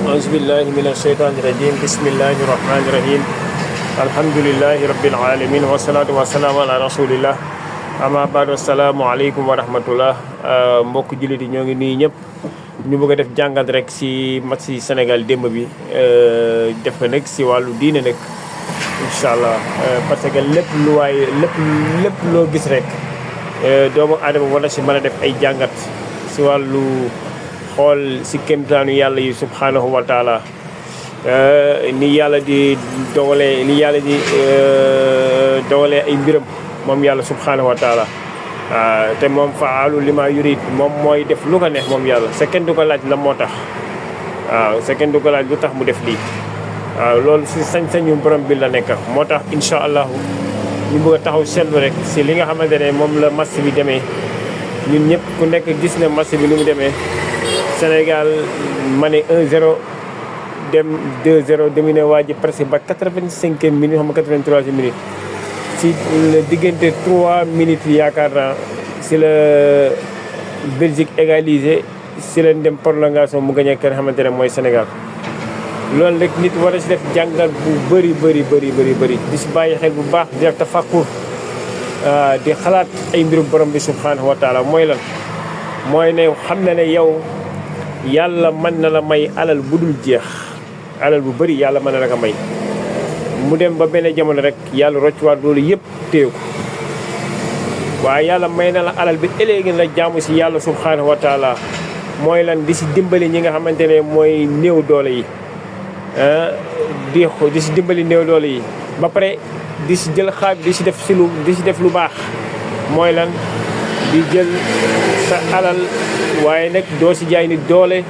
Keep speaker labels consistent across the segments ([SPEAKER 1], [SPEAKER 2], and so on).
[SPEAKER 1] أعوذ بالله من الشيطان الرجيم بسم الله الرحمن الرحيم الحمد لله رب العالمين والصلاة والسلام على رسول الله أما بعد السلام عليكم ورحمة الله mbokk jullit yi ñoo ngi nuyu ñëpp ñu bëgg a def jàngat rek si match si Sénégal démb bi def ko nag si wàllu diine nag incha allah parce que lépp lu waaye lépp loo gis rek doomu aadama war na si mën a def ay jàngat si wàllu xool si kéemtaanu yàlla yi subhanahu wa taala ni yàlla di dogalee ay mbiram moom yàlla subhanahu wa taala te moom faalu lima yurid moom mooy def lu ko neex moom yàlla sa kenn du ko laaj la moo tax waaw sa kenn du ko laaj lu tax mu def lii waaw loolu si sañ-sañu borom bi la nekk moo tax incha allahu ñu bëgg a taxaw seetlu rek si li nga xamante ne moom la match bi demee ñun ñëpp ku nekk gis na match bi ni mu demee Sénégal ma ne 1-0 dem 2-0 dominé waa ji presque ba 85e minute xam nga 83e minute si diggante 3 minutes yaakaar naa si la Belgique égalisé si leen dem prolongation mu gagné kër xamante ne mooy Sénégal loolu rek nit war a si def jàngal bu bëri di si bàyyi xel bu baax di def tafakkur di xalaat ay mbirum borom bi subhanahu wa taala mooy lan mooy ne xam na ne yow yàlla mën na la may alal bu dul jeex alal bu bëri yàlla mën na la ko may mu dem ba benn jamono rek yàlla roccuwaat loolu yëpp téye ko waaye yàlla may na la alal bi ëllëgee la jaamu si yàlla subhanahu wa taala mooy lan di si dimbali ñi nga xamante ne mooy néew doole yi di si dimbali néew doole yi ba pare di si jël xaaj di si def lu baax mooy lan di jël sa alal waaye nag doo si jaay nit doole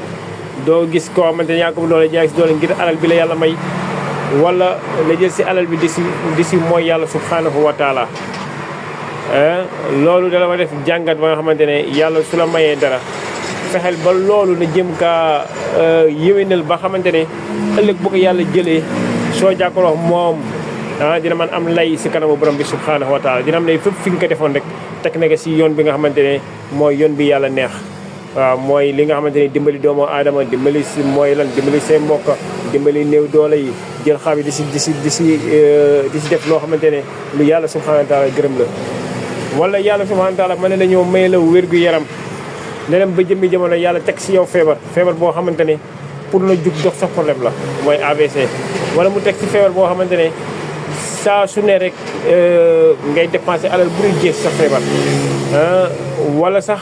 [SPEAKER 1] doo gis koo xamante ne yaa ko doole jaay si doole ngir alal bi la yàlla may wala la jël si alal bi di si mooy yàlla subhanahu wa taala loolu dala ma def jàngat ba nga xamante ne yàlla su la mayee dara fexeel ba loolu na jëm kaa yéwénal ba xamante ne ëllëg bu ko yàlla jëlee soo jàkkaarloo moom dina man am lay si kanamu borom bi subhanahu wa taala dina am lay fépp fi nga ko defoon rek teg na si yoon bi nga xamante ne mooy yoon bi yàlla neex waaw mooy li nga xamante ne dimbali doomu aadama dimbali si mooy lan dimbali seen mbokk dimbali néew doole yi jël xaabi di si def loo xamante ne lu yàlla subhanahu wa taala gërëm la wala yàlla subhanahu wa taala mën na ñëw may la wér-gu-yaram ne dem ba jëmmi jamono yàlla teg si yow feebar boo xamante ne pour na jug dox sax problème la mooy AVC wala mu teg si feebar boo xamante ne saa su ne rek ngay dépensé alal bu dul jeex sa feebar wala sax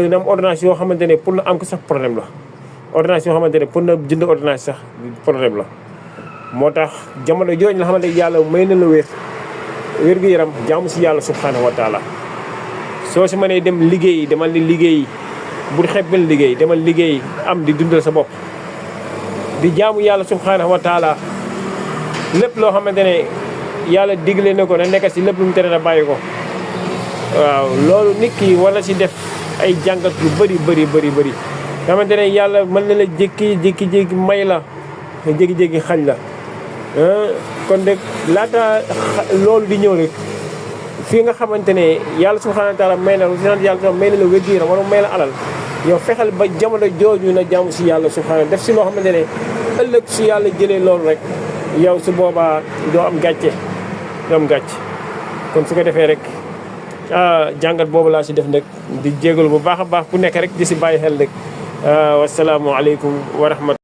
[SPEAKER 1] na am ordonnance yoo xamante ne pour na am ko sax problème la ordonnance yoo xamante ne pour na jënd ordonnance sax problème la moo tax jamono jooju la xamante ne yàlla may na la wér-gu-yaram jaamu si yàlla subhanahu wa taala soo si mënee dem liggéey demal ni liggéey bu xeeb benn liggéey demal liggéey am di dundal sa bopp di jaamu yàlla subhanahu wa taala lépp loo xamante ne yàlla digle na ko na nekk si lépp lu mu tere na bàyyi ko waaw loolu nit ki war na si def ay jàngat yu bëri xamante ne yàlla mën na la jékki may la nga jékki-jékki xañ la kon rek laata loolu di ñëw rek fii nga xamante ne yàlla subhanahu wa taala may na yàlla may na la wér-gu-yaram wala may la alal yow fexeel ba jamono jooju na jaamu si yàlla subhanahu def si loo xamante ne ëllëg su yàlla jëlee loolu rek yow su boobaa doo am gàcce kon su ko defee rek jàngat boobu laa si def nag di jégalu bu baax a baax ku nekk rek di si bàyyi xel rek wasalaamualeykum wa rahmatulah